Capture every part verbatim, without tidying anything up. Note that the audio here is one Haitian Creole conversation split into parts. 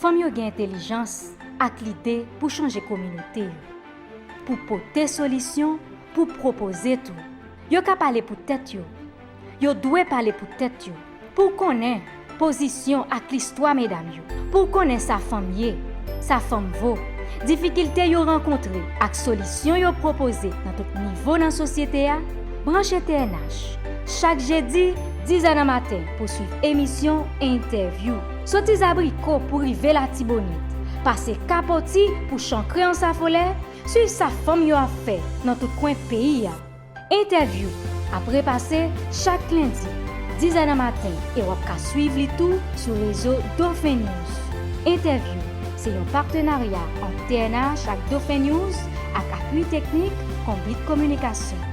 Fanm yo gen entèlijans ak lide pou chanje kominote yo, pou pote solisyon, pou pwopoze tou. Yo ka pale pou tèt yo. Yo dwe pale pou tèt yo. Pou w konnen pozisyon ak listwa medam yo. Pou w konnen sa fanm ye, sa fanm vo, difikilte yo rankontre ak solisyon yo pwopoze nan tout nivo nan sosyete a, branche T N H chak jedi, dizè nan maten pou swiv emisyon Entèvyou. Soti Zabriko pou rive Latibonit, pase Kapoti pou chankre Ansafolè, swiv sa fanm yo ap fè nan tout kwen peyi a. Entèvyou ap repase chak lendi, dizè nan maten, e w ap ka swiv li tou sou rezo Dauphin News. Entèvyou se yon patenarya ant T N H ak Dauphin News ak apui teknik Konbit Kominikasyon.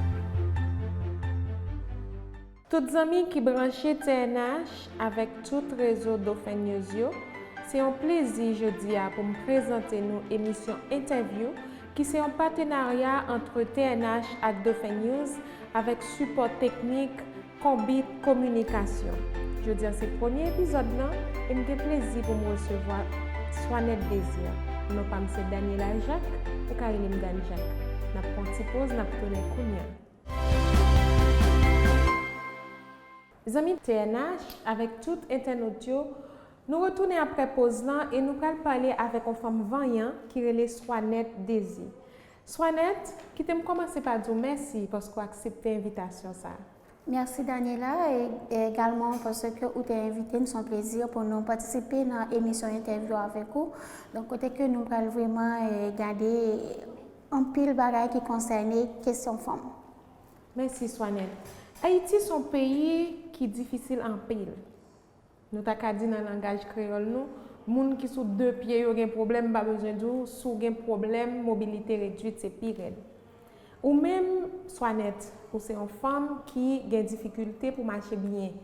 Tout zanmi ki branche T N H avèk tout rezo Dauphin News yo, se yon plezi jodi a pou m prezante nou emisyon Entèvyou ki se yon patenarya ant T N H ak Dauphin News avèk sipò teknik Konbit Kominikasyon. Jodi a se premye epizòd lan e m gen plezi pou m resevwa Swanette Désir. Non pa m se Daniela Jacques, ou ka rele m Dan Jacques. N ap pran ti poz, n ap tounen kounye a. Zanmi T N H avèk tout entènot yo, nou retounen aprè poz lan e nou pral pale avèk yon fanm vanyan ki rele Swanette Désir. Swanette, kite m kòmanse pa di w mèsi paske w aksepte envitasyon sa a. Mèsi Daniela, e, e egalman paske ou te envite n, se yon plezi pou nou patisipe nan emisyon Entèvyou avèk ou. Donk, kote ke nou pral vrèman, e, gade anpil bagay ki konsène kesyon fanm. Mèsi, Swanette. Ayiti se yon peyi ki difisil anpil. Nou ta ka di nan langaj kreyòl nou, moun ki sou de pye yo gen pwoblèm, m pa bezwen di w, si w gen pwoblèm mobilite redwit, se pi rèd. Ou menm, Swanette, ou se yon fanm ki gen difikilte pou mache byen.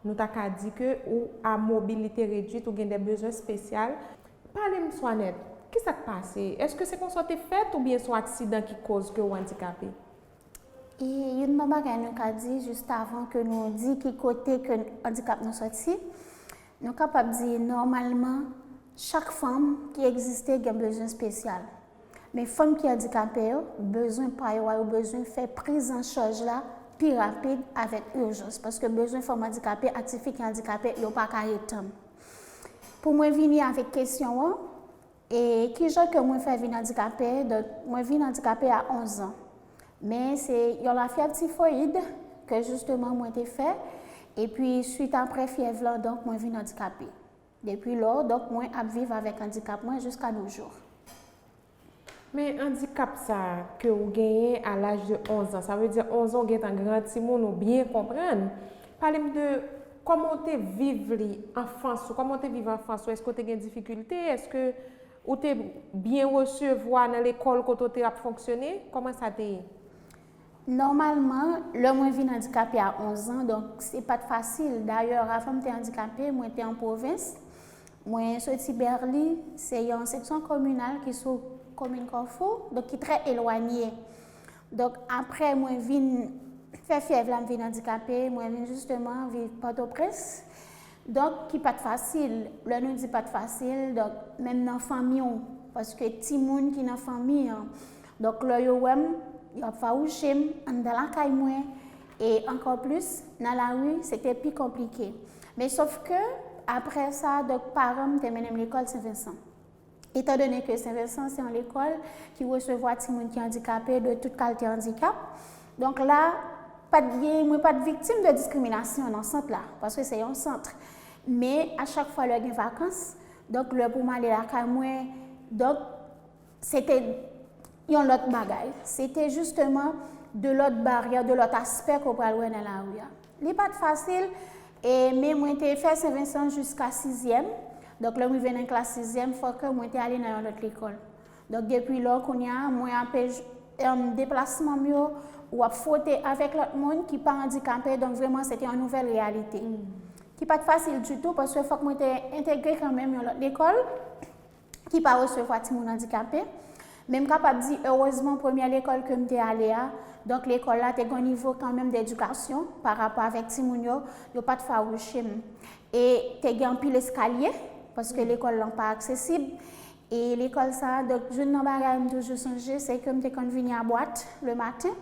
Nou ta ka di ke ou a mobilite redwit, ou gen de bezwen espesyal. Pale m, Swanette, kisa k pase? Èske se konsa w te fèt oubyen se yon aksidan ki koz ke w andikape? E youn nan bagay nou ka di, jis avan ke nou di ki kote ke andikap nou soti, nou kapab di nòmalman, chak fanm ki egziste gen bezwen espesyal. Men fanm ki andikape yo, bezwen pa yo a, yo bezwen fè priz an chaj la pi rapid avèk ijans, paske bezwen fanm andikape ak tifi ki andikape, yo pa ka ret tann. Pou mwen vini avèk kesyon an, e kijan ke mwen fè vin andikape? Donk, mwen vin andikape a onz an. Men se yon lafyèv tifoyid ke jisteman mwen te fè, epi swit aprè fyèv lan, donk, mwen vin andikape. Depi lò, donk, mwen ap viv avèk andikap mwen jiska nos jours. Men andikap sa a ke ou genyen a laj de onz an, sa vle di onz an ou gentan gran timoun, ou byen konprann. Pale m de kòman w te viv li, anfans ou, kòman w te viv anfans ou, èske w te gen difikilte, èske ou te byen resevwa nan lekòl kote w te ap fonksyone, kòman sa te ye? Nòmalman, lè mwen vin andikape a onz an, donk se pa t fasil. Dayè, avan m te andikape, mwen te an pwovens. Mwen soti Bèli, se yon seksyon kominal ki sou komin Kafou, donk ki trè elwanye. Donk, aprè mwen vin fè fyèv la, m vin andikape, mwen vin jisteman viv Pòtoprens. Donk, ki pa t fasil. Lè nou di pa t fasil, donk, menm nan fanmi w, paske timoun ki nan fanmi an, donk, lè yo wè m, y ap fawouche m anndan lakay mwen, e ankò plis, nan lari, se te pi konplike. Men sòf ke, aprè sa, donk, paran m te mennen m lekòl Sen Vensan. Etandone ke Sen Vensan se yon lekòl ki resevwa timoun ki andikape de tout kalte andikap, donk la, pa t gen, mwen pa t viktim de diskriminasyon nan sant la, paske se yon sant. Men, a chak fwa lè gen vakans, donk lè pou m ale lakay mwen, donk, se te yon lòt bagay. Se te jisteman de lòt baryè, de lòt aspè ke w pral wè nan lari a. Li pa t fasil, e, men mwen te fè Sen Vensan jiska sizyèm. Donk, lè m rive nan klas sizyèm, fòk mwen te ale nan yon lòt lekòl. Donk, depi lò, kounye a, mwen ape j-, em, deplasman m yo, ou ap fwote avèk lòt moun ki pa andikape, donk, vrèman, se te yon nouvèl reyalite. Ki pa t fasil ditou, paske fòk mwen te entegre kanmenm yon lòt lekòl ki pa resevwa timoun andikape. Men m kapab di, erezman, premyè lekòl ke m te ale a, donk, lekòl la te gen yon nivo kanmenm de edikasyon pa rapò avèk timoun yo, yo pa t fawouche m. E te gen anpil eskalye, paske lekòl lan pa aksesib. E lekòl sa a, donk, youn nan bagay m toujou sonje, se ke m te konn vini a bwat le maten,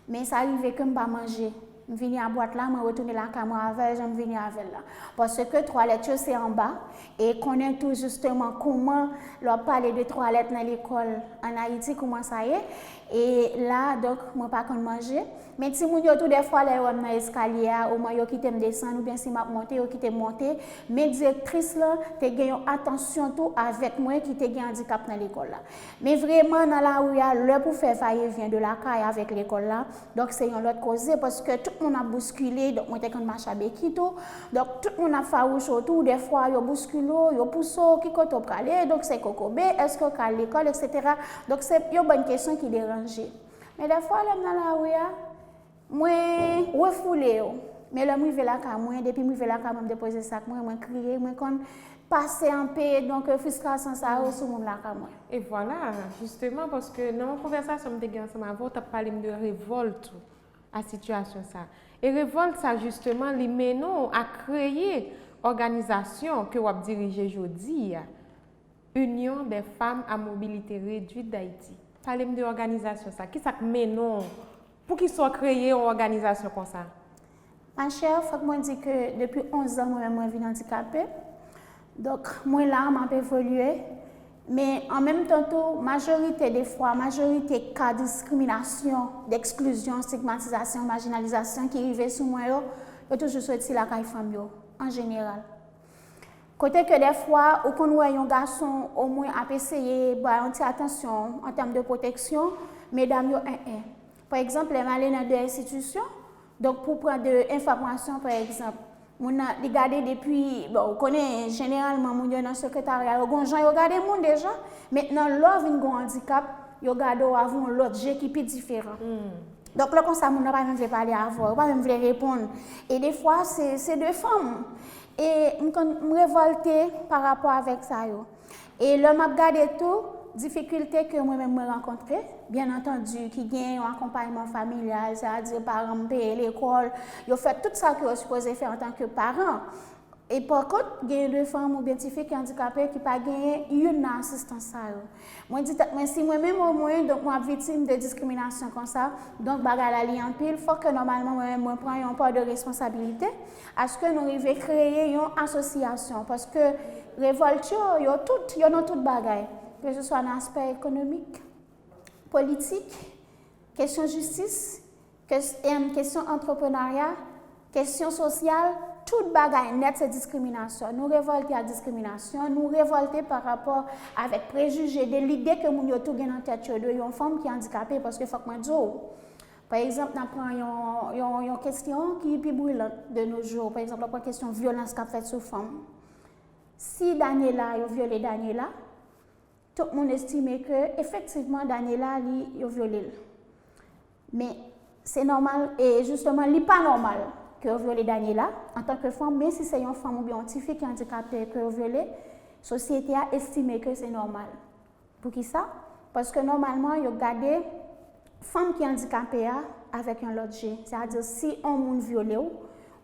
men sa rive ke m pa manje. M vini a bwat la, mwen retounen lakay mwen avè l, jan m vini avè l la. Paske twalèt yo se anba, e konnen tou jisteman kouman lè w ap pale de twalèt nan lekòl ann Ayiti, kouman sa ye. E la, donk, mwen pa konn manje. Men timoun yo tou, dèfwa, lè yo wè m nan eskalye a, omwen yo kite m desann, oubyen si m ap monte, yo kite m monte. Men direktris lan te gen yon atansyon tou avèk mwen ki te gen andikap nan lekòl la. Men vrèman, nan lari a, lè pou fè vayevyen de lakay avèk lekòl la, donk se yon lòt koze, paske tout moun ap bouskile, donk mwen te konn mache a beki tou. Donk, tout moun ap fawouche w tou, dèfwa, yo bouskile w, yo pouse w, ki kote w prale, donk se kokobe, èske w ka al lekòl, etsetera. Donk, se yon bann kesyon ki deranje. Men dèfwa, lè m nan lari a, mwen refoule yo. Men lè m rive lakay mwen, depi m rive lakay mwen, m depoze sak mwen, mwen kriye, mwen konn pase anpe, donk, fristrasyon sa yo sou moun lakay mwen. E vwala, jisteman, paske nan yon konvèsasyon m te gen ansanm avè w, w t ap pale m de revòlt ou a sitiyasyon sa. E revòlt sa, jisteman, li mennen w a kreye òganizasyon ke w ap dirije jodi a, Union des Femmes à Mobilité Réduite d'Haïti. Pale m de òganizasyon sa. Kisa k mennen w? Poukisa w kreye yon òganizasyon konsa? Ma chère, fòk mwen di ke depi onz an, mwen menm, mwen vin andikape. Donk, mwen la, m ap evolye. Men, an menm tan tou, majorite de fwa, majorite ka diskriminasyon, deksklizyon, estigmatizasyon, majinalizasyon ki rive sou mwen yo, yo toujou soti lakay fanm yo, an jeneral. Kote ke dèfwa, ou konn wè yon gason omwen ap eseye ba yon ti atansyon an tèm de pwoteksyon, medam yo, en, en. Pa egzanp, lè m ale nan de enstitisyon, donk pou pran de enfòmasyon, pa egzanp, moun nan, li gade depi, bon, ou konnen, jeneralman, moun yo nan sekretarya, yo gon jan yo gade moun deja, mentnan, lè w vin gon andikap, yo gade w avè yon lòt je ki pi diferan. Donk, lè konsa, moun nan pa menm vle pale avè w, yo pa menm vle reponn. E defwa, se, se de fanm. E m konn, m revòlte pa rapò avèk sa yo. E lè m ap gade tou, difikilte ke mwen menm mwen rankontre, byen antandi, ki gen yon akonpayman familyal, sètadi paran m peye lekòl, yo fè tout sa ke yo sipoze fè antanke paran. E pa kont, gen de fanm oubyen tifi ki andikape ki pa genyen youn nan asistans sa yo. Mwen di tèt mwen, si mwen menm omwen, donk mwen ap viktim de diskriminasyon konsa, donk bagay la li anpil, fòk ke nòmalman mwen menm mwen pran yon pa de responsabilite, aske nou rive kreye yon asosyasyon, paske revòlt yo, yo tout, yo nan tout bagay, ke se swa nan aspè ekonomik, politik, kesyon jistis, kes-, em, kesyon antreprenarya, kesyon sosyal, tout bagay nèt se diskriminasyon. Nou revòlte ak diskriminasyon, nou revòlte pa rapò avèk prejije de lide ke moun yo tou gen nan tèt yo de yon fanm ki andikape, paske fòk mwen di w, pa egzanp, n ap pran yon, yon, yon kesyon ki pi brilan de nos jours, pa egzanp, w ap pran kesyon vyolans k ap fèt sou fanm. Si Daniela, yo vyole Daniela, tout moun estime ke, efektivman, Daniela, li, yo vyole l. Men, se nòmal, e jisteman, li pa nòmal ke yo vyole Daniela, antanke fanm, men si se yon fanm oubyen yon tifi ki andikape ke yo vyole, sosyete a estime ke se nòmal. Poukisa? Paske nòmalman, yo gade fanm ki andikape a avèk yon lòt je. Sètadi, si yon moun vyole w,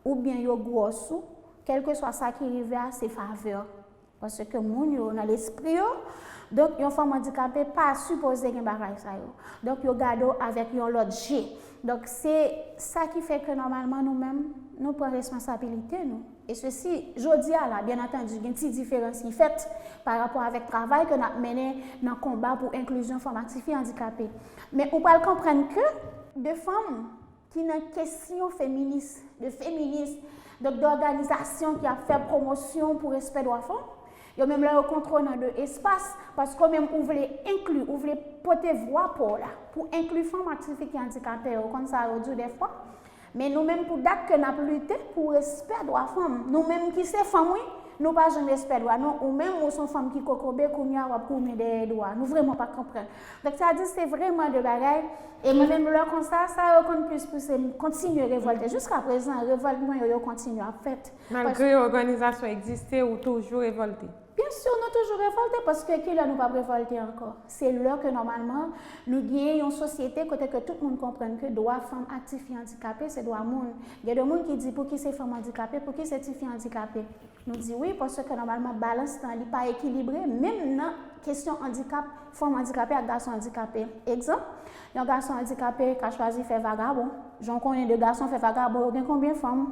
oubyen yo gwòs ou, kèlkeswa sa ki rive a, se favè. Paske moun yo nan lespri yo, donk yon fanm andikape pa sipoze gen bagay sa yo. Donk yo gade w avèk yon lòt je. Donk se sa ki fè ke nòmalman nou menm, nou pran responsabilite nou. E sesi, jodi a la, byen antandi, gen ti diferans ki fèt pa rapò avèk travay ke n ap mennen nan konba pou enklizyon fanm ak tifi andikape. Men ou pral konprann ke de fanm ki nan kesyon feminis, de feminis, donk de òganizasyon ki ap fè pwomosyon pou respè dwa fanm, yo menm lè yo kontre w nan de espas, paske w menm ou vle enkli, ou vle pote vwa pa w la, pou enkli fanm ak tifi ki andikape yo, konn sa yo di w dèfwa. Men nou menm pou dat ke n ap lite pou respè dwa fanm, nou menm ki se fanm wi, nou pa jwenn respè dwa nou, ou menm ou se yon fanm ki kokobe, kounye a w ap goumen dèyè dwa, nou vrèman pa konprann. Donk sa di se vrèman de bagay, e mwen menm lè konsa, sa yo konn plis pouse m kontinye revòlte. Jiskaprezan, revòlt mwen yo, yo kontinye ap fèt. Malgre òganizasyon egziste, ou toujou revòlte? Byen si, nou toujou revòlte, paske kilè nou p ap revòlte ankò? Se lè ke nòmalman nou gen yon sosyete kote ke tout moun konprann ke dwa fanm ak tifi andikape se dwa moun. Gen de moun ki di pouki se fanm andikape, pouki se tifi andikape? Nou di wi, paske nòmalman balans lan li pa ekilibre, menm nan kesyon andikap, fanm andikape ak gason andikape. Egzanp, yon gason andikape ka chwazi fè vagabon. Jan w konnen de gason fè vagabon, yo gen konbyen fanm?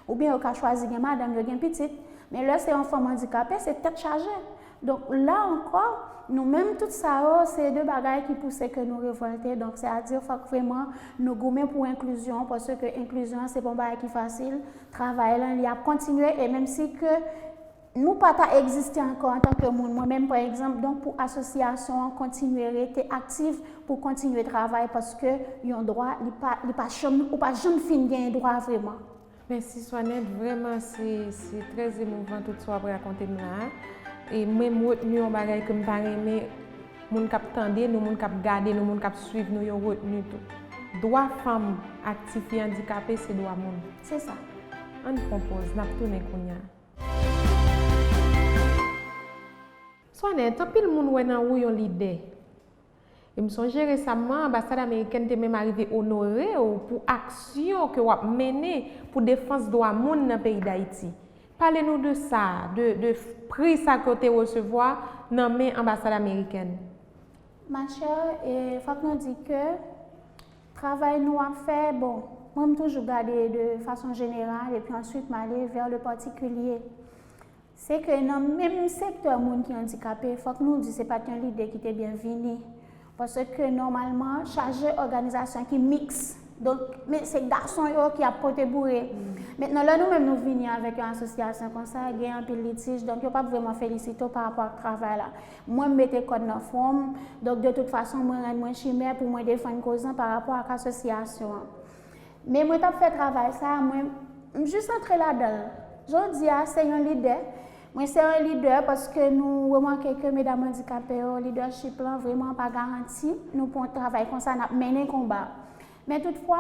Oubyen yo ka chwazi gen madanm, yo gen pitit. Men lè se yon fanm andikape, se tèt chaje. Donk la ankò, nou menm tout sa yo, se de bagay ki pouse ke nou revòlte. Donk, sètadi fòk vrèman nou goumen pou enklizyon, paske enklizyon an se pa yon bagay ki fasil. Travay lan, li ap kontinye, e menm si ke nou pa ta egziste ankò antanke moun, mwen menm pa egzanp, donk pou asosyasyon an kontinye rete aktif, pou kontinye travay, paske yon dwa, li pa, li pa janm, ou pa janm fin gen dwa vrèman. Mèsi Swanèt, vrèman se, se trè emouvan tout sa w ap rakonte m la a. E mwen m retni yon bagay ke m pa renmen moun k ap tande nou, moun k ap gade nou, moun k ap swiv nou yo retni tou. Dwa fanm ak tifi andikape se dwa moun. Se sa. Ann pran pòz, n ap tounen kounye a. Swanèt, anpil moun wè nan ou yon lidè. E m sonje resamman, anbasad amerikèn te menm arive onore w pou aksyon ke w ap mennen pou defans dwa moun nan peyi Dayiti. Pale nou de sa, de, de pri sa ke w te resevwa nan men anbasad amerikèn. Ma chère, e fòk nou di ke travay nou ap fè, bon, mwen m toujou gade de fason jeneral, epi answit m ale vè le patikilye. Se ke nan menm sektè moun ki andikape, fòk nou di se pa t yon lide ki te byenvini. Paske nòmalman, chaje òganizasyon ki miks. Donk, men se gason yo ki ap pote boure. Mentnan, lè nou menm nou vini avèk yon asosyasyon konsa, gen anpil litij, donk yo p ap vrèman felisite w pa rapò ak travay la. Mwen, m mete kòd nan fwon m, donk de tout fason, mwen rann mwen chimè pou mwen defann koz lan pa rapò ak asosyasyon an. Men mwen t ap fè travay sa a, mwen, m jis antre ladan l. Jodi a, se yon lidè. Mwen se yon lidè paske nou remake ke medam andikape yo, lidèchip lan vrèman pa garanti. Nou pa yon travay konsa, n ap mennen konba. Men toutfwa,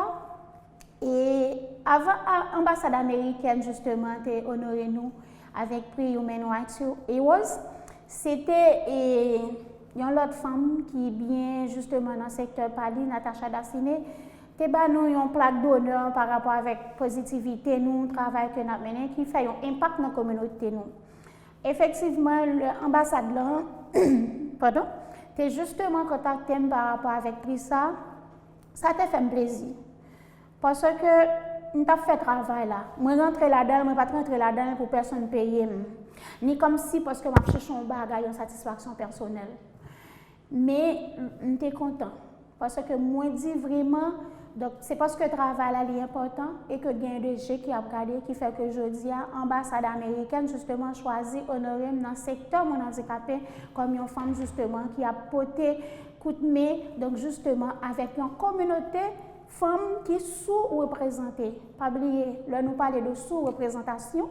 e avan a, anbasad amerikèn jisteman te onore nou avèk pri Human Rights Heroes, se te, e, yon lòt fanm ki byen jisteman nan sektè pa li, Natacha Daciné, te ba nou yon plak donè pa rapò avèk pozitivite nou, travay ke n ap mennen, ki fè yon enpak nan kominote nou. Efektivman, lè anbasad lan, padon, te jisteman kontakte m pa rapò avèk pri sa, sa te fè m plezi. Paske m t ap fè travay la. Mwen rantre ladan l, mwen pa t rantre ladan l pou pèsonn peye m. Ni kòmsi paske m ap chèche yon bagay, yon satisfaksyon pèsonèl. Men, m, m te kontan. Paske mwen di vrèman, donk, se paske travay la li enpòtan e ke gen de je ki ap gade ki fè ke jodi a, anbasad amerikèn, jisteman, chwazi onore m nan sektè moun andikape kòm yon fanm, jisteman, ki ap pote kout men, donk, jisteman, avèk yon kominote fanm ki sou-reprezante. Pa bliye, lè nou pale de sou-reprezantasyon,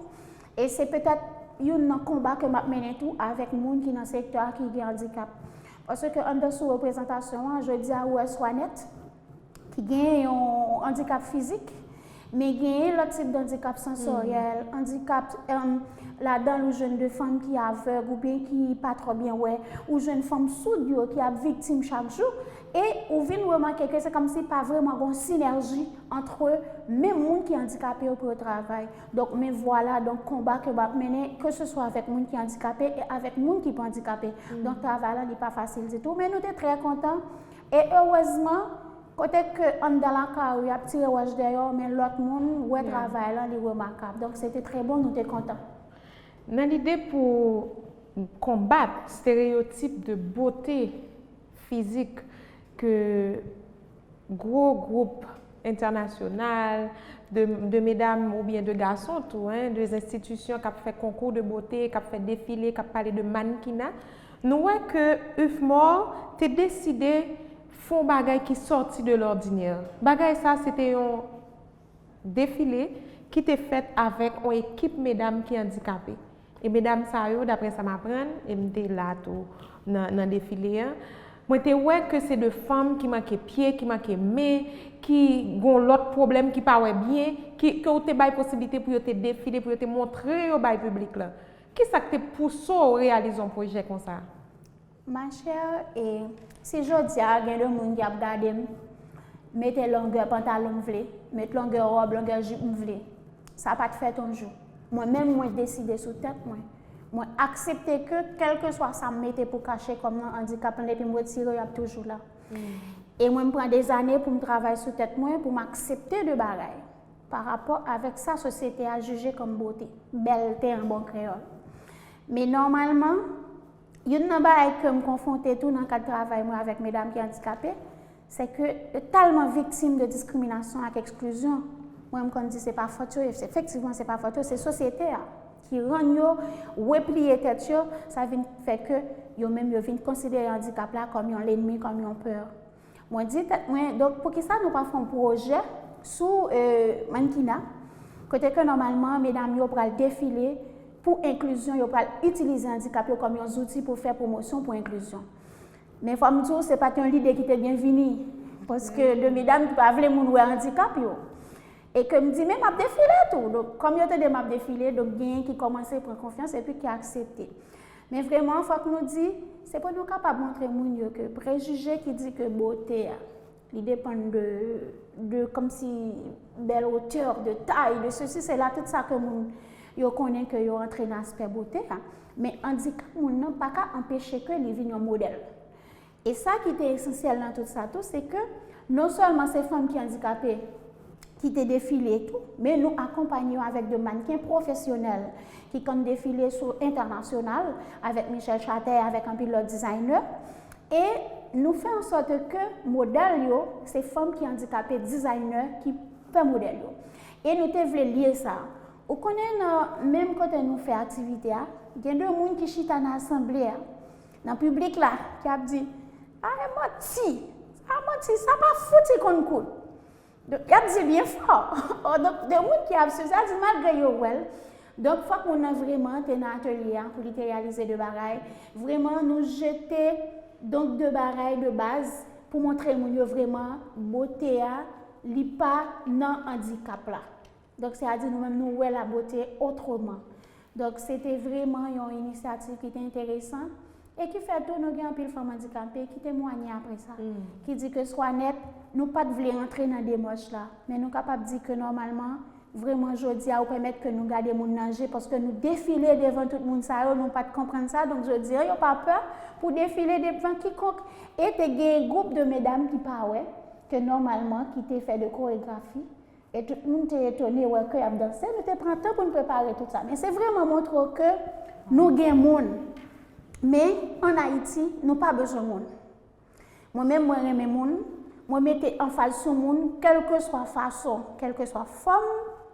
e se petèt youn nan konba ke m ap mennen tou avèk moun ki nan sektè a ki gen andikap. Paske anndan sou-reprezantasyon an, jodi a ou wè Swanèt, ki gen yon andikap fizik, men genyen lòt tip d'andikap sansoryèl, andikap, em, ladan l ou jwenn de fanm ki avèg oubyen ki pa twò byen wè, ou jwenn fanm soud yo ki ap viktim chak jou, e ou vin remake ke se kòmsi pa vrèman gon sinèji antre menm moun ki andikape yo pou yo travay. Donk, men vwala, donk, konba ke m ap mennen, keseswa avèk moun ki andikape e avèk moun ki pa andikape. Donk, travay la, li pa fasil ditou, men nou te trè kontan. E erezman, kote ke anndan lakay ou, y ap tire wòch dèyè w, men lòt moun wè travay lan, li remakab. Donk, se te trè bon, nou te kontan. Nan lide pou konbat estereyotip de bote fizik ke gwo gwoup entènasyonal, de, de medam oubyen de gason tou, en, de enstitisyon k ap fè konkou de bote, k ap fè defile, k ap pale de mannkina, nou wè ke UFMOR te deside fè yon bagay ki sòti de lòdinè. Bagay sa, se te yon defile ki te fèt avèk yon ekip medam ki andikape. E medam sa yo, daprè sa m aprann, e m te la tou nan, nan defile an, mwen te wè ke se de fanm ki manke pye, ki manke men, ki gon lòt pwoblèm, ki pa wè byen, ki, ke w te bay posiblite pou yo te defile, pou yo te montre yo bay piblik lan. Kisa k te pouse w reyalize yon pwojè konsa? Ma chère, e si jodi a gen de moun ki ap gade m, mete longè pantalon m vle, met longè wòb, longè jip m vle, sa pa t fèt yon jou. Mwen menm, mwen deside sou tèt mwen. Mwen aksepte ke, kèlkeswa sa m mete pou kache kòm nan andikap lan, depi m retire, y ap toujou la. E mwen, m pran dezane pou m travay sou tèt mwen, pou m aksepte de bagay pa rapò avèk sa sosyete a jije kòm bote, bèlte an bon kreyòl. Men nòmalman, youn nan bagay ke m konfwonte tou nan kad travay mwen avèk medam ki andikape, se ke yo tèlman viktim de diskriminasyon ak eksklizyon. Mwen, m konn di se pa fòt yo, e efektivman, se pa fòt yo, se sosyete a ki rann yo repliye tèt yo, sa vin fè ke yo menm yo vin konsidere andikap la kòm yon lènmi, kòm yon pè. Mwen di tèt mwen, donk, poukisa nou pa fè yon pwojè sou, e, mannkina, kote ke nòmalman medam yo pral defile pou enklizyon, yo pral itilize andikap yo kòm yon zouti pou fè pwomosyon pou enklizyon. Men fò m di w, se pa t yon lide ki te byen vini, paske de medam ki pa vle moun wè andikap yo. E ke m di, men m ap defile tou. Donk, kòm yo tande m ap defile, donk genyen ki kòmanse pran konfyans epi ki aksepte. Men vrèman, fòk nou di, se pou nou kapab montre moun yo ke prejije ki di ke bote a, li depann de, de kòmsi bèl wotè, de tay, de sesi, sela, tout sa ke moun yo konnen ke yo antre nan aspè bote a. Men andikap moun nan pa ka anpeche ke li vin yon modèl. E sa ki te esansyèl nan tout sa tou, se ke non sèlman se fanm ki andikape ki te defile tou, men nou akonpanye yo avèk de mannken pwofesyonèl ki konn defile sou entènasyonal, avèk Michel Chater, avèk anpil lòt dizayner. E nou fè an sòt ke modèl yo, se fanm ki andikape dizayner ki fè modèl yo. E nou te vle lye sa. Ou konnen, nan menm kote nou fè aktivite a, gen de moun ki chita nan asanble a, nan piblik la, ki ap di, a, e manti, a, manti, sa pa fouti konn koud. Donk, y ap di l byen fò. Donk, de moun ki ap swiv sa, di malgre yo wè l. Donk, fòk moun nan vrèman te nan atelye a pou li te reyalize de bagay. Vrèman, nou jete, donk, de bagay de baz pou montre moun yo vrèman bote a, li pa nan andikap la. Donk, sètadi nou menm, nou wè la beauté autrement. Donk, se te vrèman yon inisyativ ki te enteresan e ki fè tou nou gen anpil fanm andikape ki temwanye apre sa, ki di ke Swanèt, nou pa t vle antre nan demach la, men nou kapab di ke nòmalman, vrèman, jodi a, ou pèmèt ke nou gade moun nan je, paske nou defile devan tout moun sa yo, nou pa t konprann sa, donk jodi a, yo pa pè pou defile devan kikonk. E te gen gwoup de medam ki pa wè, ke nòmalman, ki te fè de koregrafi, e tout moun te etone wè ke y ap danse, nou te pran tan pou n prepare tout sa. Men se vrèman montre w ke nou gen moun. Men, ann Ayiti, nou pa bezwen moun. Mwen menm, mwen renmen moun. Mwen mete anfaz sou moun, kèlkeswa fason, kèlkeswa fòm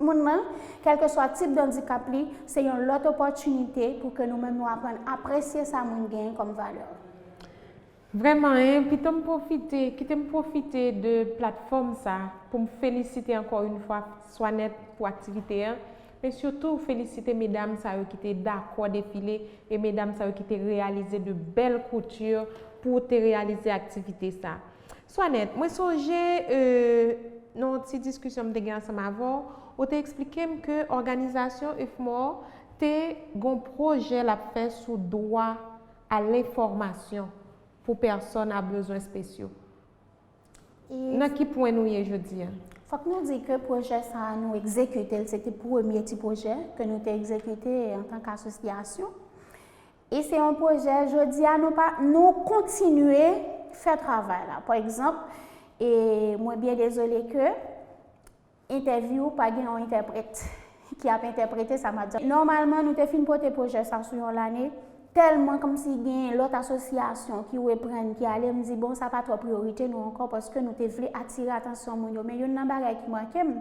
moun nan, kèlkeswa tip dandikap li, se yon lòt opòtinite pou ke nou menm nou aprann apresye sa moun genyen kòm valè. Vrèman, en, pito m pwofite, kite m pwofite de platfòm sa pou m felisite ankò yon fwa Swanèt pou aktivite an, men sitou felisite medam sa yo ki te dakò defile e medam sa yo ki te reyalize de bèl kouti pou te reyalize aktivite sa. Swanèt, mwen sonje, e, nan yon ti diskisyon m te gen ansanm avè w, ou te eksplike m ke òganizasyon UFMOA te gon pwojè l ap fè sou dwa a lenfòmasyon pou pèsòn a bezwen espesyal. Nan ki pwen nou ye jodi a? Fòk nou di ke pwojè sa a nou egzekite l, se te premye ti pwojè ke nou te egzekite antanke asosyasyon. E se yon pwojè, jodi a, nou pa, nou kontinye fè travay la. Pa egzanp, e mwen byen dezole ke entèvyou pa gen yon entèprèt ki ap entèprete sa m ap di. Nòmalman, nou te fin pote pwojè sa sou yon lane, tèlman kòmsi gen lòt asosyasyon ki reprann, ki ale, m di, bon, sa pa twò priyorite nou ankò, paske nou te vle atire atansyon moun yo. Men youn nan bagay ki make m,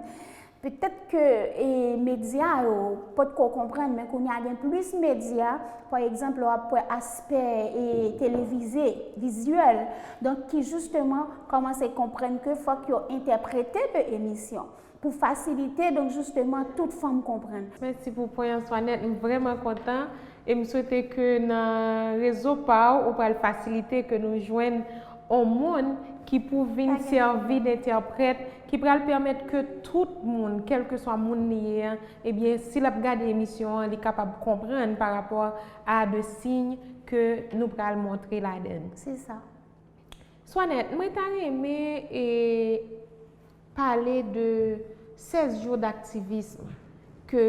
petèt ke, e, medya yo potko konprann, men kounye a gen plis medya, pa egzanp, lè w ap wè aspè, e, televize, vizyèl, donk ki jisteman kòmanse konprann ke fòk yo entèprete de emisyon pou fasilite, donk, jisteman, tout fanm konprann. Mèsi pou pwen an, Swanèt, m vrèman kontan e m swete ke nan rezo pa w, ou pral fasilite ke nou jwenn on moun ki pou vin sèvi dentèprèt, ki pral pèmèt ke tout moun, kèlkeswa moun li ye an, ebyen, si l ap gade emisyon an, li kapab konprann pa rapò a de siy ke nou pral montre ladan l. Se sa. Swanèt, mwen ta renmen, e, pale de sèz jou d'aktivism. ke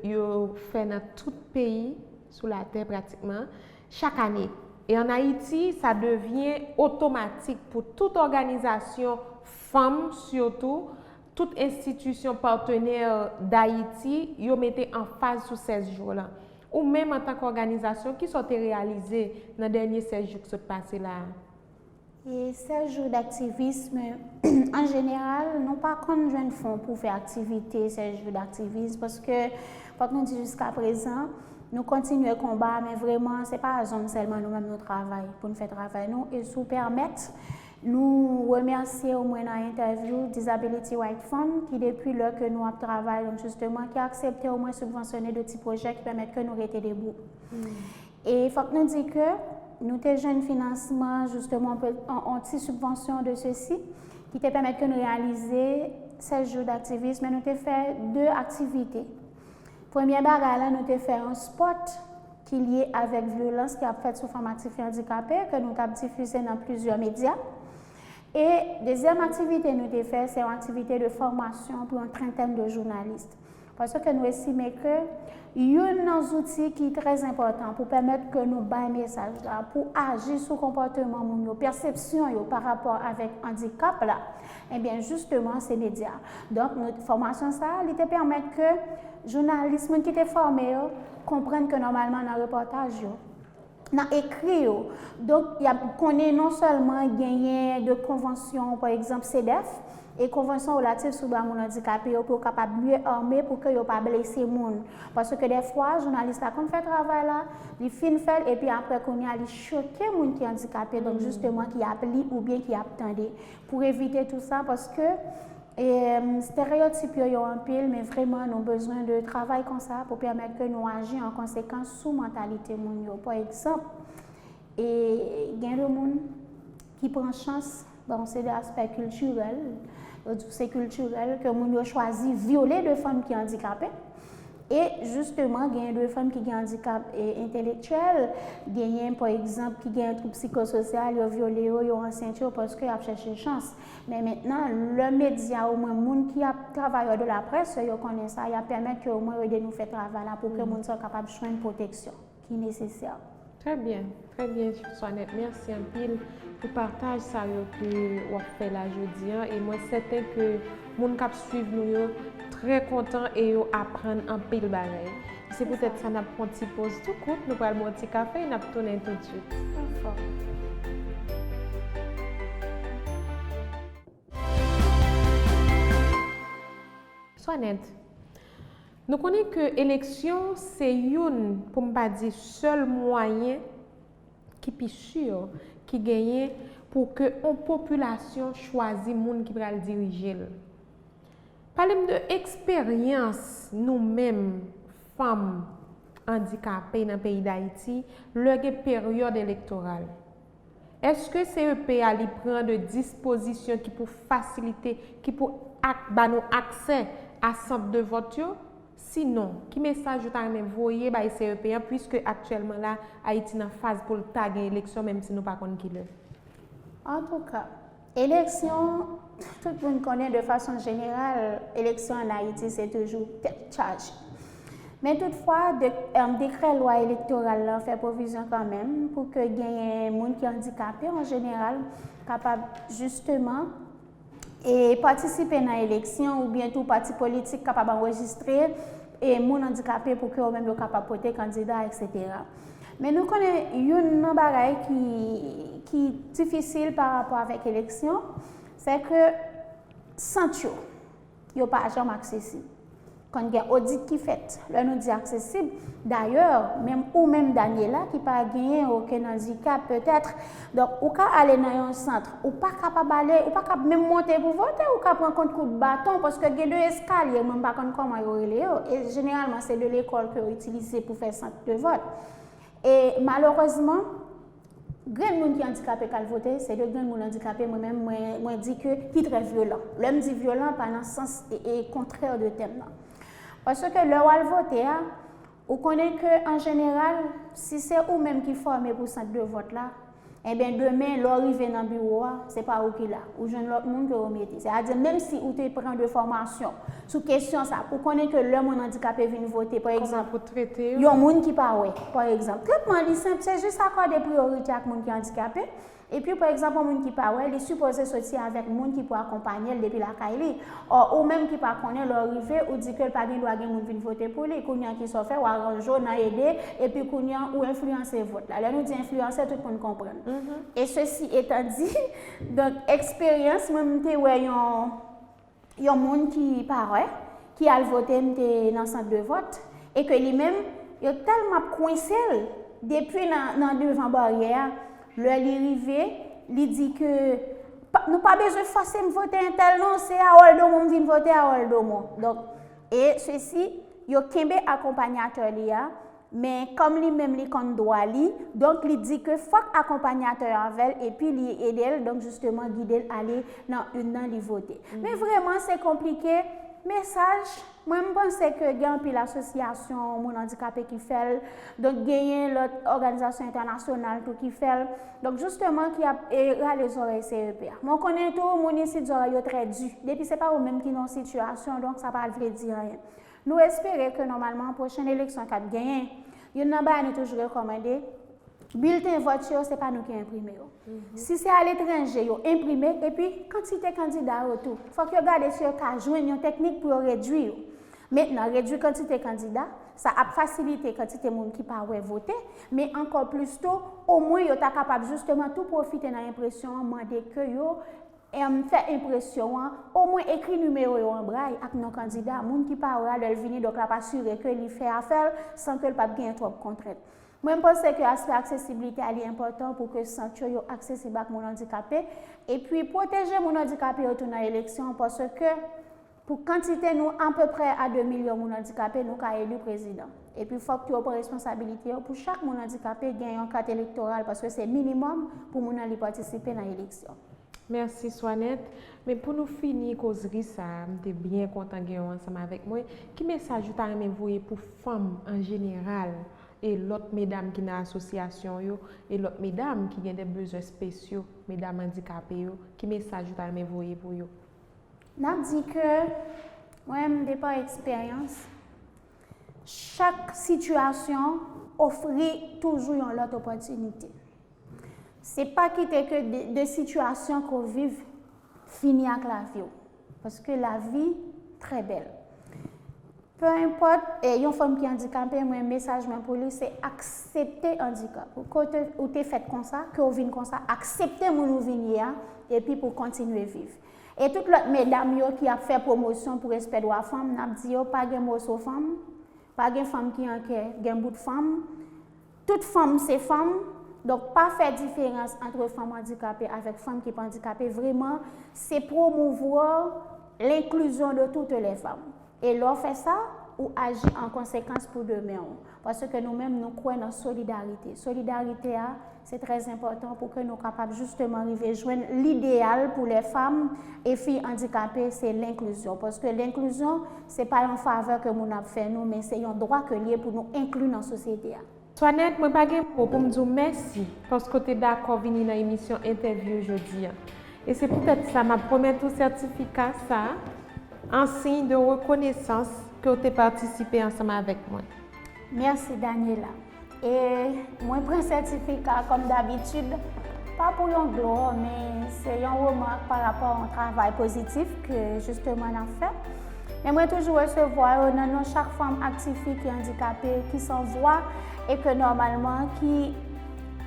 yo fè nan tout peyi sou latè pratikman chak ane. E an Ayiti, sa devyen otomatik pou tout òganizasyon fanm, sitou tout enstitisyon patnè Dayiti, yo mete anfaz sou sèz jou lan. Ou menm, antanke òganizasyon, kisa w te reyalize nan dènye sèz jou k sot pase la a? E sèz jou d'aktivism, an jeneral, nou pa konn jwenn fon pou fè aktivite sèz jou d'aktivism, paske, fòk nou di, jiskaprezan, nou kontinye konba, men vrèman, se pa zòm sèlman nou menm nou travay, pou n fè travay nou. E si w pèmèt, nou remèsye omwen nan entèvyou Disability Right Fund, ki depi lè ke nou ap travay, donk, jisteman, ki aksepte omwen sibvansyone de ti pwojè ki pèmèt ke nou rete debou. E fòk nou di ke nou te jwenn finansman, jisteman, yon ti sibvansyon de sesi, ki te pèmèt ke nou reyalize sèz jou d'aktivism, men nou te fè de aktivite. Premye bagay la, nou te fè yon spot ki lye avèk vyolans ki ap fèt sou fanm ak tifi andikape, ke nou t ap difize nan plizyè medya. E dezyèm aktivite nou te fè, se yon aktivite de fòmasyon pou yon trantèn de jounalis. Paske nou estime ke youn nan zouti ki trè enpòtan pou pèmèt ke nou bay mesaj la, pou aji sou konpòteman moun yo, pèsepsyon yo pa rapò avèk andikap la, ebyen, jisteman, se medya. Donk, nou, fòmasyon sa a, li te pèmèt ke jounalis, moun ki te fòme yo, konprann ke nòmalman nan repòtaj yo, nan ekri yo. Donk, y ap konnen non sèlman genyen de konvansyon, pa egzanp, CEDEF, e konvansyon relatif sou dwa moun andikape yo, pou yo kapab mye ame, pou ke yo pa blese moun. Paske dèfwa, jounalis la konn fè travay la, li fin fè l, epi apre, kounye a, li choke moun ki andikape, donk, jisteman, ki ap li oubyen ki ap tande. Pou evite tou sa, paske E, em, estereyotip yo, yo anpil, men vrèman, nou bezwen de travay konsa pou pèmèt ke nou aji an konsekans sou mantalite moun yo. Pa egzanp, e, gen de moun ki pran chans, bon, se de aspè kiltirèl, yo di w se kiltirèl, ke moun yo chwazi vyole de fanm ki andikape. E, jisteman, genyen de fanm ki gen andikap, e, entelektyèl, genyen, pa egzanp, ki gen twoub sikososyal, yo vyole yo, yo ansent yo, paske y ap chèche chans. Men mentnan, lè medya, omwen moun ki ap travay de la presse, yo konnen sa, y ap pèmèt ke omwen yo ede nou fè travay la pou ke moun sa yo kapab jwenn pwoteksyon ki nesesè. Trè byen, trè byen, Soinette. Mèsi anpil pou pataj sa yo ke w ap fè la jodi a. E mwen sèten ke moun k ap swiv nou yo trè kontan e yo aprann anpil bagay. Se poutèt sa n ap pran ti poz tou kout, nou pral bwè yon ti kafe e n ap tounen toutswit. Soinette, nou konnen ke eleksyon se youn, pou m pa di sèl mwayen ki pi si, ki genyen pou ke yon popilasyon chwazi moun ki pral dirije l. Pale m de eksperyans nou menm, fanm andikape nan peyi Dayiti, lè gen peryòd elektoral. Èske CEP a li pran de dispozisyon ki pou fasilite, ki pou ak, ba nou aksè a sant de vòt yo? Sinon, ki mesaj ou ta renmen voye bay CEP an, puiske aktyèlman la, Ayiti nan faz pou l ta gen eleksyon, menm si nou pa konn kilè? Antouka, eleksyon, tout moun konnen de fason jeneral, eleksyon ann Ayiti se toujou tèt chaje. Men toutfwa, de, em, dekrè lwa elektoral lan fè pwovizyon kanmenm pou ke genyen moun ki andikape an jeneral kapab jisteman e patisipe nan eleksyon oubyen tou pati politik kapab anrejistre e moun andikape pou ke yo menm yo kapab pote kandida, etsetera. Men nou konnen youn nan bagay ki, ki difisil pa rapò avèk eleksyon, se ke sant yo, yo pa janm aksesib. Konn gen odit ki fèt. Lè nou di aksesib, dayè, menm ou menm Daniela ki pa genyen okenn andikap petèt, donk ou ka ale nan yon sant, ou pa kapab ale, ou pa kab menm monte pou vote, ou ka pran kont kout baton, paske gen de eskalye, mwen m pa konn kòman yo rele yo, e jeneralman se de lekòl ke yo itilize pou fè sant de vòt. E malerezman, grenn moun ki andikape k al vote, se de grenn moun andikape, mwen menm, mwen, mwen di ke ki trè vyolan. Lè m di vyolan, pa nan sans e, e kontrè de tèm nan. Paske lè w al vote a, ou konnen ke an jeneral, si se ou menm ki fòme pou sant de vòt la, Enben, demen, lè w rive nan biwo a, se pa ou ki la. Ou jwenn lòt moun ke yo mete. Sètadi, menm si ou te pran de fòmasyon sou kesyon sa, pou konnen ke lè moun andikape vin vote, pa egzanp, yon moun ki pa wè, pa egzanp, tretman li senp, se jis akòde priyorite ak moun ki andikape. Epi, pa egzanp, yon moun ki pa wè, li sipoze soti avèk moun ki pou akonpanye l depi lakay li. Ò, ou menm ki pa konnen, lè w rive, ou di ke l pa gen dwa gen moun vin vote pou li. Kounye a, kisa w fè? W aranje w nan ede, epi kounye a, ou enfliyanse vòt la. Lè nou di enfliyanse, tout moun konprann. E sesi etan di, donk, eksperyans, mwen, m te wè yon, yon moun ki pa wè, ki al vote, m te nan sant de vòt, e ke li menm, yo tèlman ap kwense l depi nan, nan devan baryè a, lè li rive, li di ke, "Pa- nou pa bezwen fòse m vote entèl non, se Harold Domon m vin vote, Harold Domon." Donk, e sesi, yo kenbe akonpanyatè li a, men kòm li menm li konn dwa li, donk li di ke fòk akonpanyatè a avè l, epi li ede l, donk jisteman gide l ale nan urn nan li vote. Men vrèman, se konplike. Mesaj, mwen, m panse ke gen anpil asosyasyon moun andikape ki fè l, donk genyen lòt òganizasyon entènasyonal tou ki fè l, donk jisteman ki ap, e, rale zòrèy C E P a. Mwen konnen tou, moun isit zòrèy yo trè di. Depi se pa ou menm ki nan yon sitiyasyon, donk sa pa vle di anyen. Nou espere ke nòmalman pwochen eleksyon k ap genyen, youn nan bagay nou toujou rekòmande, bilten vòt yo, se pa nou ki enprime yo. Si se aletranje yo enprime, epi kantite kandida yo tou. Fòk yo gade si yo ka jwenn yon teknik pou yo redui yo. Mentnan, redui kantite kandida, sa ap fasilite kantite moun ki pa wè vote, men ankò plis tou, omwen yo ta kapab jisteman tou pwofite nan enpresyon an, mande ke yo, em, fè enpresyon an, omwen ekri nimewo yo an bray ak non kandida, moun ki pa wè a lè l vini, donk l ap asire ke li fè afè l san ke l p ap genyen twòp kontrent. Mwen, m panse ke aspè aksesiblite a li enpòtan pou ke sant yo, yo aksesib ak moun andikape, epi pwoteje moun andikape yo tou nan eleksyon, paske pou kantite nou, apeprè a de milyon moun andikape, nou ka eli prezidan. Epi fòk tou yo pran responsabilite yo pou chak moun andikape gen yon kat elektoral, paske se minimòm pou moun nan li patisipe nan eleksyon. Mèsi, Swanette. Men pou nou fini kozri sa a, m te byen kontan gen w ansanm avèk mwen. Ki mesaj ou ta renmen voye pou fanm an jeneral e lòt medam ki nan asosyasyon yo e lòt medam ki gen de bezwen espesyal, medam andikape yo? Ki mesaj ou ta renmen voye pou yo? N ap di ke, mwen menm, de pa eksperyans, chak sitiyasyon ofri toujou yon lòt opòtinite. Se pa kite ke de, de sitiyasyon ke w viv fini ak lavi w. Paske lavi trè bèl. Pe enpòt, e, yon fanm ki andikape, mwen, mesaj mwen pou li, se aksepte andikap ou. Ke w te, ou te fèt konsa, ke w vin konsa, aksepte moun ou vin ye a, epi pou w kontinye viv. E tout lòt medam yo ki ap fè pwomosyon pou respè dwa fanm, n ap di yo, pa gen moso fanm, pa gen fanm ki an kè, gen bout fanm. Tout fanm se fanm, donk pa fè diferans ant fanm andikape avèk fanm ki pa andikape. Vrèman, se pwomouvwa lenklizyon de toutes les femmes. E lè w fè sa, ou aji an konsekans pou demen w. Paske nou menm, nou kwè nan solidarite. Solidarite a, se trè enpòtan pou ke nou kapab jisteman rive jwenn lideyal pou lè fanm e fi andikape, se lenklizyon. Paske lenklizyon, se pa yon favè ke moun ap fè nou, men se yon dwa ke l ye pou nou enkli nan sosyete a. Swanette, mwen pa gen mo pou m di w mèsi paske w te dakò vini nan emisyon entèvyou jodi a. E se poutèt sa m ap remèt ou sètifika sa a, an siy de rekonesans ke w te patisipe ansanm avèk mwen. Mèsi, Daniela. E mwen pran sètifika kòm dabitid, pa pou yon glwa, men se yon remak pa rapò a yon travay pozitif ke jisteman n ap fè. Men mwen toujou resevwa yo nan non chak fanm ak tifi ki andikape, ki san vwa e ke nòmalman ki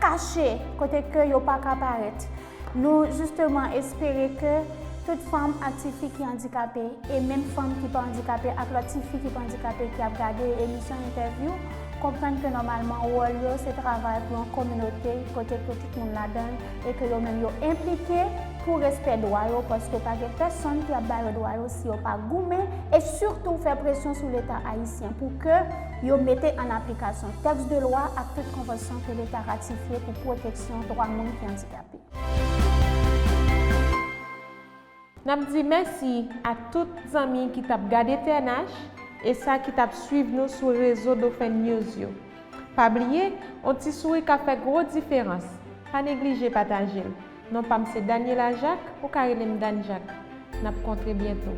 kache kote ke yo pa ka parèt. Nou jisteman espere ke tout fanm ak tifi ki andikape e menm fanm ki pa andikape ak lòt tifi ki pa andikape ki ap gade emisyon entèvyou konprann ke nòmalman wòl yo se travay pou yon kominote kote ke tout moun ladan l e ke yo menm yo enplike pou respè dwa yo, paske pa gen pèsonn ki ap ba yo dwa yo si yo pa goumen e sitou fè presyon sou Leta ayisyen pou ke yo mete an aplikasyon tèks de lwa ak tout konvansyon ke Leta ratifye pou pwoteksyon dwa moun ki andikape. N ap di mèsi a tout zanmi ki t ap gade T N H e sa ki t ap swiv nou sou rezo Dauphin News yo. Pa bliye, yon ti souri ka fè gwo diferans. Pa neglije pataje l. Non pa m se Daniela Jacques, ou ka rele m Dan Jak. N ap kontre byento.